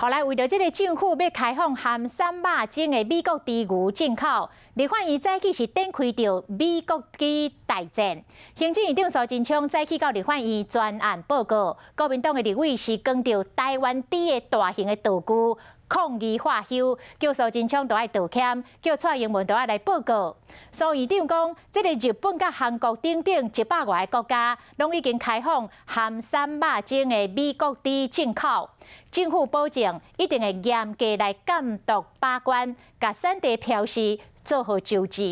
後來為著這个政府欲開放含瘦肉精的美國豬牛進口，立法院早起是展開著美國豬大戰。行政院長蘇貞昌早起到立法院專案報告，國民黨的立委是扛著台灣豬的大型的道具抗議罷休，叫蘇貞昌都愛道歉，叫蔡英文都愛來報告。蘇院長講，這个日本佮韓國等等100外个國家，攏已經開放含瘦肉精的美國豬進口。政府保證一定會嚴格來監督把關，共產地標示做好周知。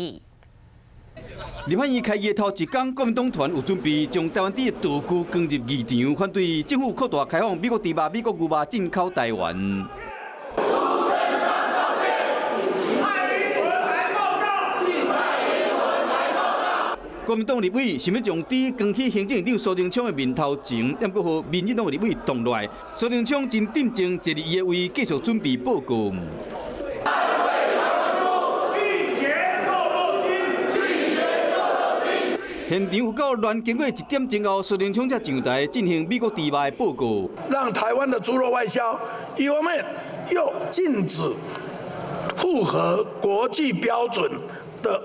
立法院開議頭一工，國民黨團有準備將台灣豬的道具扛入議場，反對政府擴大開放美國豬肉、美國牛肉進口台灣。蘇貞昌道歉，蔡英文來報告，蔡英文來報告。國民黨立委想欲將豬扛去行政院長蘇貞昌的面頭前，毋過予民進黨的立委擋落來。蘇貞昌真鎮靜，坐佇伊的位繼續準備報告。拒絕瘦肉精，拒絕瘦肉精。現場有夠亂，經過一點鐘後，蘇貞昌才上台進行美國豬肉的報告。讓台灣的豬肉外銷，一方面又禁止符合國際標準的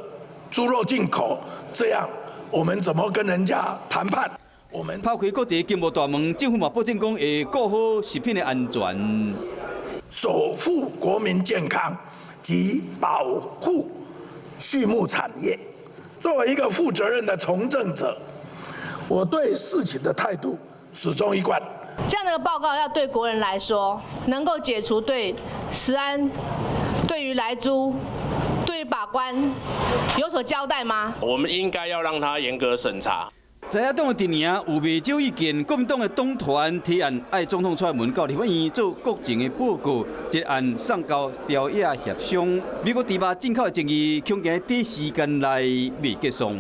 豬肉進口，這樣我們怎麼跟人家談判？我們拋開國際經貿大門，政府嘛保證講會顧好食品的安全，守護國民健康及保護畜牧產業。作為一個負責任的從政者，我對事情的態度始終一貫。這樣的報告要對國人來說，能夠解除對食安、對於萊豬、對於把關有所交代嗎？我們應該要讓他嚴格審查。在野黨的陣營有袂少意見，國民黨的黨團提案愛總統蔡英文到立法院做國情的報告，這案送交朝野協商。美國豬肉進口的爭議，恐驚短時間內未結束。